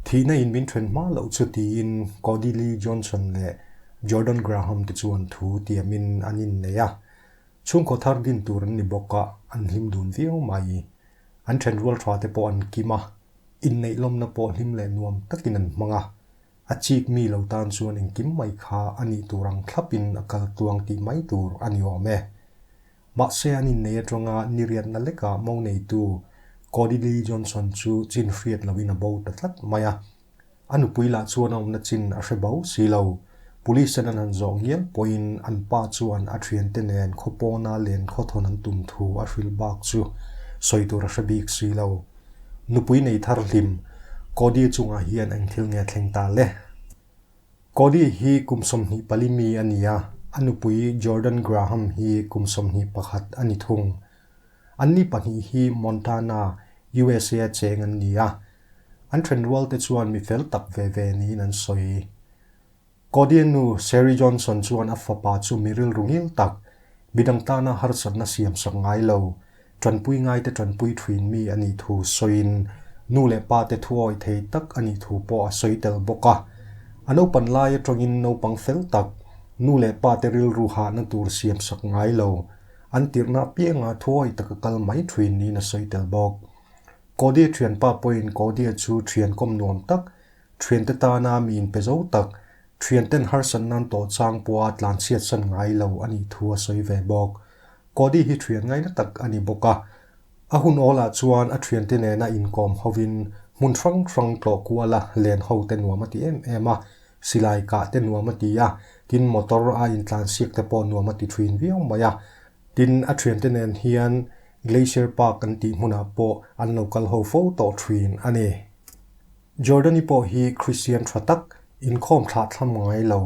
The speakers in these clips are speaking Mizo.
Thihna in min then hma loh chu tiin Cody Lee Johnson leh Jordan Graham te chuan thu tiamin an innei a. Chhungkaw thar din tur an ni bawk a, an hlim dun viau mai. An thenrual tha te pawh an kim a, inneih lawmna pawh hlim leh nuam takin an hmang a. A chik mi lo tan chuan engkim mai kha a nih tur ang thlapin a kal tluang tih mai tur a ni awm e. Mahse an innei atanga niriatna lekah mo neitu Cody Lee Johnson chu chin hriat loin a bo ta tlat mai a. A nupui lah chuan a awmna chin a hre bo si lo. Police ten an han zawh ngial pawhin an pa chuan a thiante nen khawpawna len khawthawn an tum thu a hrilh bak chu sawi tur a hre bik si lo. Nupui nei thar hlim Cody chungah hian eng thil nge thleng ta le? Cody hi kum 24 mi a ni a, a nupui Jordan Graham hi kum 21 a ni thung. Anni pahnih hi Montana, USA a cheng an ni a, an thenrualte chuan mi fel tak ve ve niin an sawi. Cody-a nu Sherry Johnson chuan a fapa chu mi rilru ngil tak, midang tana harsatna siamsak ngai lo, tanpui ngaite tanpui thin mi a nih thu sawiin nu leh pate thuawi thei tak a nih thu pawh a sawi tel bawk a. A naupan lai atangin naupang fel tak, nu leh pate rilru hahna tur siamsak ngai lo, an tirhna apianga thuawi taka kal mai thin niin a sawi tel bawk. Cody-a thianpa pawhin Cody-a chu thian kawm nuam tak, Thiante tana mi inpe zo tak, thianten harsat nan tawh chang pawha tlanchhiat san ngai lo a nih thu a sawi ve bawk. Cody hi thian ngaina tak a ni bawk a, a hun awlah chuan a thiante nena inkawm hovin hmun hrang hrang tlawh kuala len ho te nuam a ti em em a, silai kah te nuam a ti a, tin motor a intlansiak te pawh nuam a ti thin viau mai a. Tin, a thiante nen hian Glacier Park an tih hmunah pawh an lo kal ho fo tawh thin a ni. Jordani pawh hi Kristian tha tak, inkhawm thlah thlam ngai lo,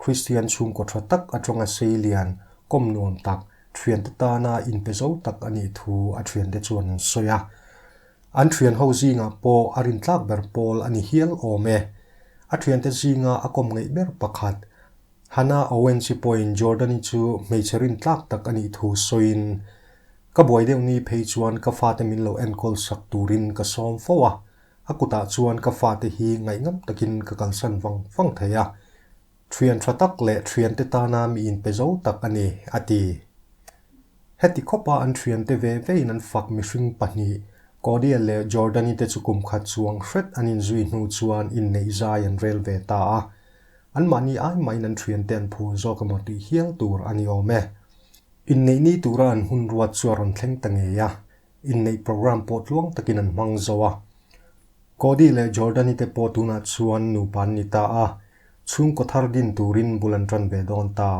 Kristian chhungkaw tha tak atanga sei lian, kawm nuam tak, thiante tana inpe zo tak a nih thu a thiante chuan an sawi a. An thian ho zingah pawh a rintlak ber pawl a ni hial awm e. A thiante zinga a kawm ngeih ber pakhat, Hannah Owens-i pawhin Jordani chu hmeichhe rintlak tak a nih thu sawiin, Ka buai deuh ni phei chuan ka fate min lo enkawl sak turin ka sawm fo a, A kutah chuan ka fate hi ngaihnam takin ka kalsan vang vang thei a, thian tha tak leh thiante tana mi inpe zo tak a ni, a ti. Heti khawpa an thiante ve vein an fak mihring pahnih, Cody-a leh Jordan-i te chu kum khat chuang hret an inzui hnu chuan inneih zai an rel ve ta a. Anmahni ai mahin an thiante an phur zawk emaw tih hial tur a ni awm e. Inneih ni tura an hun ruat chu a rawn thleng ta ngei a, Inneih programme pawh tluang takin an hmang zo a. Cody leh Jordani te pawh tunah chuan nupa an ni ta a, chhungkaw thar din turin bul an tan ve dawn ta.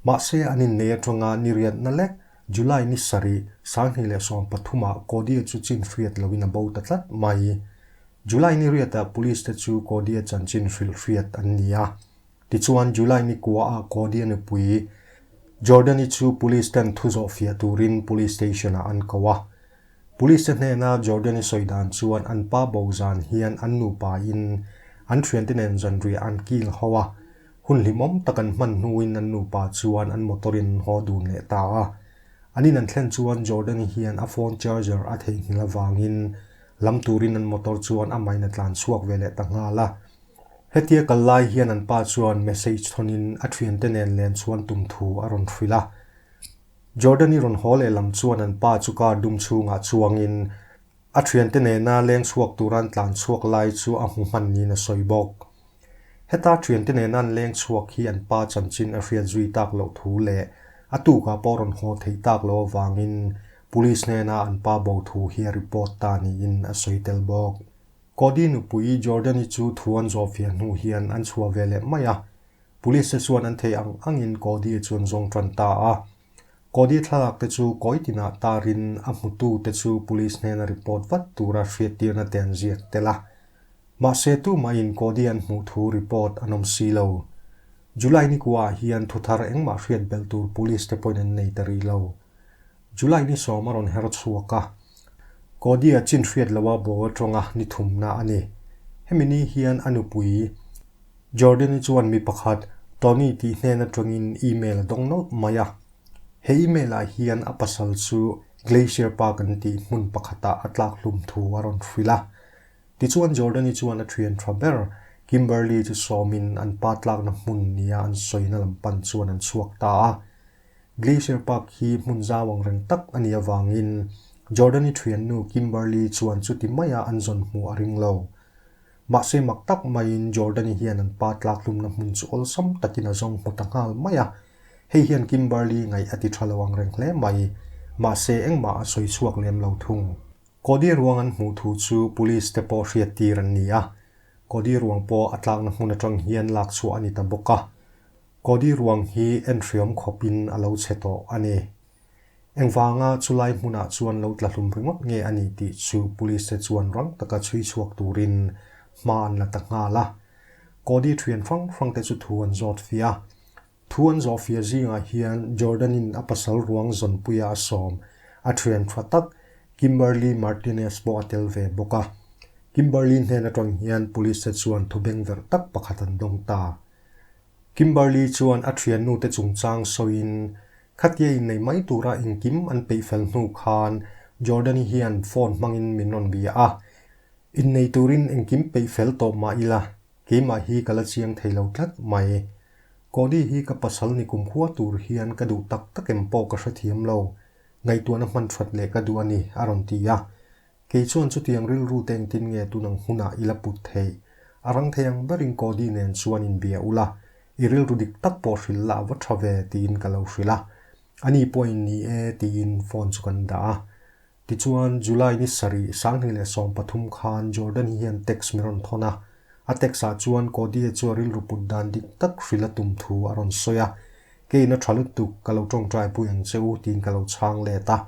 Mahse an inneih atanga ni riatna lek July ni sarih, 2013 ah Cody-a chu chin hriat loin a bo ta tlat mai. July ni riatah police te chu Cody-a chanchin hrilh hriat an ni a. Tichuan July ni kua ah Cody-a nupui Jordan-i chu police ten thu zawh fiah turin police station ah an ko a. Police te hnena Jordan-i sawi dan chuan an pa bo zan hian an nupa in an thiante nen zanriah an kil ho a, hun hlimawm tak an hman hnuin an nupa chuan an motor in an haw dun leh ta a. An in an thlen chuan Jordan-i hian a phone charger a theihnghilh avangin lam turin an motor chuan amahin a tlan chhuak ve leh ta nghal a. Hetia kal lai hian an pa chuan message thawnin a thiante nen len chhuan tum thu a rawn hrilh a. Jordan-i rawn haw leh lam chuan an pa chu car dum chhungah chuangin a thiante nena leng chhuak tura an tlan chhuak lai chu a hmu hman niin a sawi bawk. Heta thiante nena an leng chhuak hi an pa chanchin a hriat zui tak loh thu leh a tukah pawh rawn haw theih tak loh avangin police hnena an pa bo thu hi a report ta niin a sawi tel bawk. Cody nupui Jordan-i chu thu an zawh fiah hnu hian an chhuah ve leh mai a, Police te chuan an theih ang angin Cody-a chu an zawng tan ta a. Cody thlalak te chu kawi tinah tarin a hmutu te chu Police hnena report vat tura hriattirna te an ziak tel a. Mahse tumahin Cody an hmuh thu report an awm si lo. July ni kuaah hian thuthar engmah hriat belh tur Police te pawhin an nei ta rih lo. July ni sawm a rawn her chhuak a, Cody-a chin hriat loha bo atanga ni thumna a ni. Hemi ni hian a nupui Jordan-i chuan mi pakhat Tony tih hnen atangin email a dawng nawlh mai a. He email-ah hian a pasal chu Glacier Park an tih hmun pakhatah a tlak hlum thu a rawn hrilh a. Tichuan Jordan-i chuan a thian tha ber Kimberly chu sawmin an pa tlakna hmun nia an sawina lam pan chuan an chhuak ta a. Glacier Park hi hmun zau ang reng tak a nih avangin Jordan-i thiannu Kimberly chuan chuti maia an zawn hmuh a ring lo. Mahse mak tak maiin Jordan-i hian an pa tlak hlumna hmun chu awlsam takin a zawng hmu ta nghal mai a. Hei hian Kimberly ngaih a ti tha lo ang reng hle mai. Mahse engmah a sawi chhuak lem lo thung. Cody ruang an hmuh thu chu police te pawh hriat tir an ni a. Cody ruang pawh a tlakna hmun atang hian lak chhuah a ni ta bawk a. Cody ruang hi en hriam khawpin a lo chhe tawh a ni. Engvanga chulai hmunah chuan lo tla hlum ringawt nge a ni tih chu police te chuan rang taka chhui chhuak turin hma an la ta nghal a. Cody thian hrang hrang te chu thu an zawt fiah a. Thu an zawh fiah zingah hian Jordan-in a pasal ruang zawnpuia a sawm a thian tha tak Kimberly Martinez pawh a tel ve bawk a. Kimberly hnen atang hian police te chuan thu bengverh tak pakhat an dawng ta. Kimberly chuan a thiannute chungchang sawiin, Khatia innei mai tura engkim an peih fel hnu khan Jordan-i hian phone hmangin min rawn bia a. Innei turin engkim peih fel tawh mah ila, keimah hi ka la chiang thei lo tlat mai. Cody hi ka pasal ni kumkhua tur hian ka duh tak tak em pawh ka hrethiam lo. Ngaihtuahna hman that leh ka duh a ni, a rawn ti a. Kei chuan chutiang rilru te engtin nge tun ang hunah i la put theih? A rang thei ang berin Cody nen chuan inbia ula, i rilru dik tak pawh hrilh la va tha ve tiin ka lo hrilh a. Ani pawhin ni e tiin phone chu kan dah a. Tichuan July ni sarih 2013 khan Jordan hian text min rawn thawn a. A text ah chuan Cody-a chu a rilru put dan dik tak hrilh a tum thu a rawn sawi a. Keiin a tha lutuk, ka lo tawngtai pui ang che u tiin ka lo chhang let a.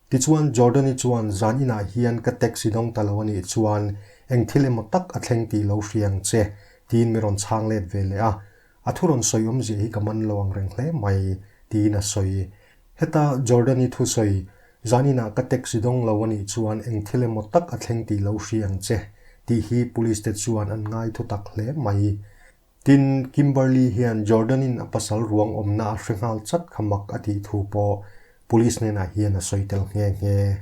Tichuan, Jordan-i chuan zan inah hian ka taxi dawng ta lo a nih chuan eng thil emaw tak a thleng tih lo hria ang che, tiin mi rawn chhang let ve leh a. A thu rawn sawi awmzia hi ka man lo ang reng hle mai, tiin a sawi. Heta Jordan-i thusawi, Zan inah ka taxi dawng lo a nih chuan eng thil emaw tak a thleng tih lo hria ang che, tih hi police te chuan an ngai thutak hle mai. Tin, Kimberly hian Jordan-in a pasal ruang awmna a hre nghal chat kha mak a tih thu pawh police hnenah hian a sawi tel nghe nghe.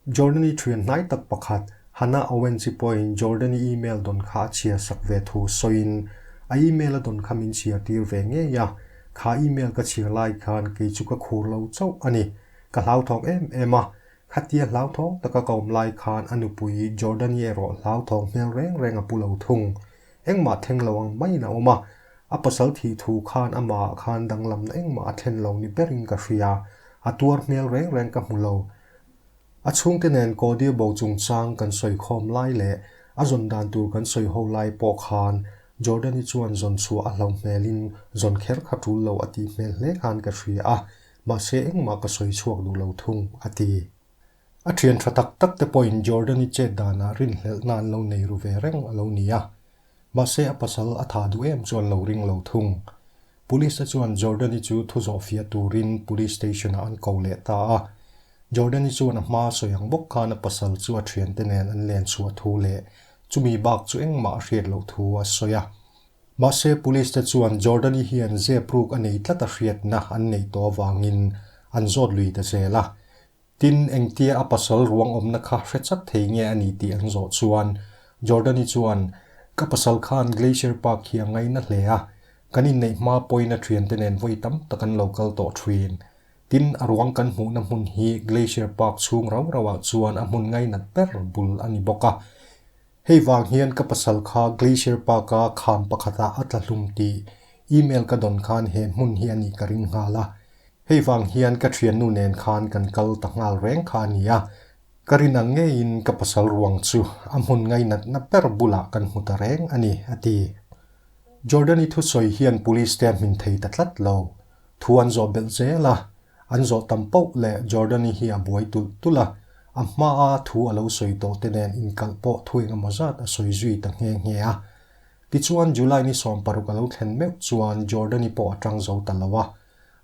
Jordan-i thian hnai tak pakhat, Hannah Owens-i pawhin Jordan-i email dawn kha a chhiar sak ve thu sawiin, A email a dawn kha min chhiar tir ve ngei a, kha email ka chhiar lai khan kei chu ka khur lo chauh a ni. Ka hlauthawng em em a, khatia hlauthawng taka ka awm lai khan a nupui Jordan-i erawh hlauthawng hmel reng reng a pu lo thung. Engmah thleng lo ang maiin a awm a, a pasal thih thu khan amahah khan danglamna engmah a thlen lo ni berin ka hria, a tuar hmel reng reng ka hmu lo. A chhungte nen Cody bo chungchang kan sawi khawm lai leh a zawn dan tur kan sawi ho lai pawh khan Jordan-i chuan zawn chhuah a hlo hmelin zawn kher kha tul lo a tih hmel hle khan ka hria a, mahse engmah ka sawi chhuak duh lo thung, a ti. A thian tha tak tak te pawhin Jordan-i chet danah rinhlelhna an lo nei ru ve reng a lo ni a. Mahse a pasal a tha duh em chu an lo ring lo thung. Police te chuan Jordan-i chu thu zawh fiah turin police station-ah an ko leh ta a. Jordan-i chuan a hma sawi ang bawk khan a pasal chu a thiante nen an len chhuah thu leh chumi bak chu engmah a hriat loh thu a sawi a. Mahse police te chuan Jordan-i hian zep ruk a nei tlat a hriatna an neih tawh avangin an zawt lui ta zel a. Tin, engtia a pasal ruang awmna kha hre chat thei nge a ni tih an zawh chuan Jordan-i chuan, Ka pasal khan Glacier Park hi a ngaina hle a, kan inneih hma pawhin a thiante nen vawi tam tak an lo kal tawh thin. Tin, a ruang kan hmuhna hmun hi Glacier Park chhung rau rauah chuan a hmun ngainat ber bul a ni bawk a. Hei vang hian ka pasal kha Glacier Park-a kham pakhatah a tla hlum tih email ka dawn khan he hmun hi a nih ka ring nghal a. Hei vang hian ka thiannu nen khan kan kal ta nghal reng kha a ni a, ka rin ang ngeiin ka pasal ruang chu a hmun ngainatna ber bulah kan hmu ta reng a ni, a ti. Jordan-i thusawi hian police te a hmin thei ta tlat lo. Thu an zawh belh zel a, an zawh tam poh leh Jordan-i hi a buai tulh tulh a, a hmaa thu a lo sawi tawh te nen inkalh pawh thu engemaw zat a sawi zui ta nghe nghe a. Tichuan July ni 16 a lo thlen meuh chuan Jordan-i pawh a tang zo ta lo a,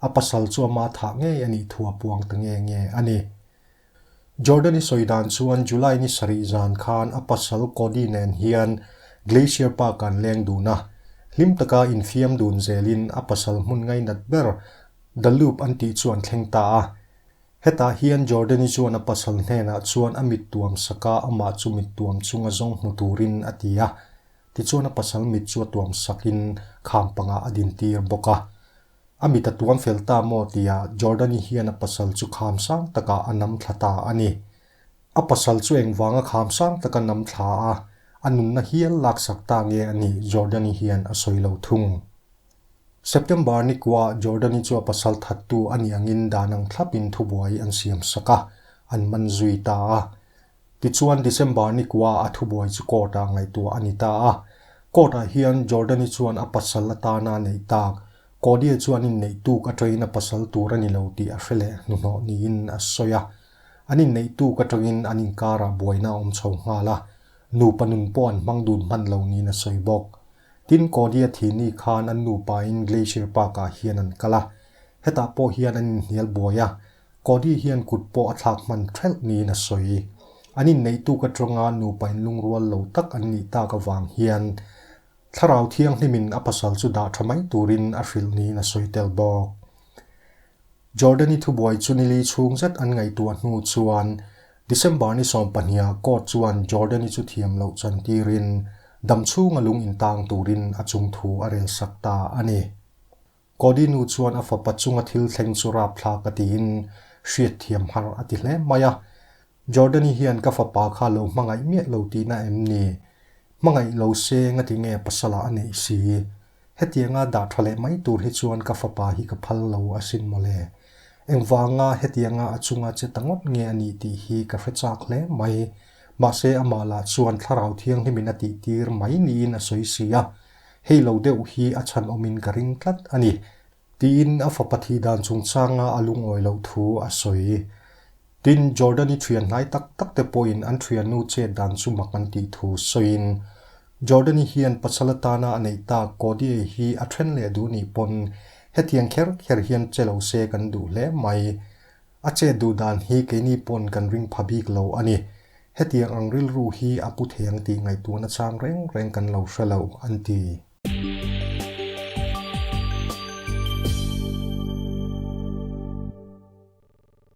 a pasal chu ama thah ngei a nih thu a puang ta nge nge a ni. Jordan-i sawi dan chuan July ni sarih zan khan a pasal Cody nen hian Glacier Park an leng dun a, hlim taka infiam dun zelin a pasal hmun ngainat ber The Loop an tih chu an thleng ta a. Hetah hian Jordan-i chuan a pasal hnenah chuan a mit tuam sak a, amah chu mit tuam chunga zawng hmu turin a ti a. Tichuan a pasal mit chu a tuam sakin kham pangah a dintir bawk a. A mit a tuam fel ta maw tia Jordan-i hian a pasal chu kham sang takah a nam thla ta a ni. A pasal chu engvanga kham sang taka nam thla a, a nunna hial laksak ta nge a nih Jordan-i hian a sawi lo thung. September ni kuah Jordan-i chu a pasal thattu a nih angin dan ang thlapin thubuai an siam sak a, an man zui ta a. Tichuan December ni kuah a thubuai chu court-ah ngaihtuah a ni ta a. Court-ah hian Jordan-i chuan a pasal atana a neih tak, Cody-a chuan inneih tuk atangin a pasal tur a ni lo tih a hre leh hnuhnawh niin a sawi a. An inneih tuk atangin an inkarah buaina a awm chho nghal a, nupa nun pawh an hmang dun hman lo niin a sawi bawk. Tin, Cody-a thihni khan an nupain Glacier Park-ah hian an kal a, hetah pawh hian an inhnial buai a, Cody hian kut pawh a thlak hman thelh niin a sawi. An inneih tuk atanga nupa inlungrual lo tak an nih tak avang hian Thlarau Thianghlimin a pasal chu dah tha mai turin a hrilh niin a sawi tel bawk. Jordan-i thubuai chu nili chhung zet an ngaihtuah hnu chuan December ni sawmpahniha court chuan Jordan-i chu thiam loh chantirin dam chhunga lung intang turin a chung thu a rel sak ta a ni. Cody nu chuan a fapa chunga thil thleng chu rapthlak a tiin hriatthiam har a ti hle mai a. Jordan-i hian ka fapa kha lo hmangaih miah lo tihna em ni? Hmangaih lo se ngati nge pasala a neih si? Hetianga dah tha leh mai tur hi chuan ka fapa hi ka phal lo asin mawle. Engvanga hetianga a chunga che ta ngawt nge a nih tih hi ka hre chak hle mai. Mahse amah lah chuan thlarau thianghlimin a tihtir mai niin a sawi si a. Hei lo deuh hi a chhan awmin ka ring tlat a ni. Tiin a fapa thih dan chungchanga a lungawi loh thu a sawi. Tin, Jordan-i thian hnai tak tak te pawhin an thiannu chet dan chu mak an tih thu sawiin, Jordan-i hian pasal atana a neih tak Cody-a hi a then leh duh nih pawn hetiang kher kher hian che lo se kan duh hle mai. A chet duh dan hi keini pawn kan ring pha bik lo a ni. Hetiang ang rilru hi a pu thei ang tih ngaihtuahna chang reng reng kan lo hre lo, an ti.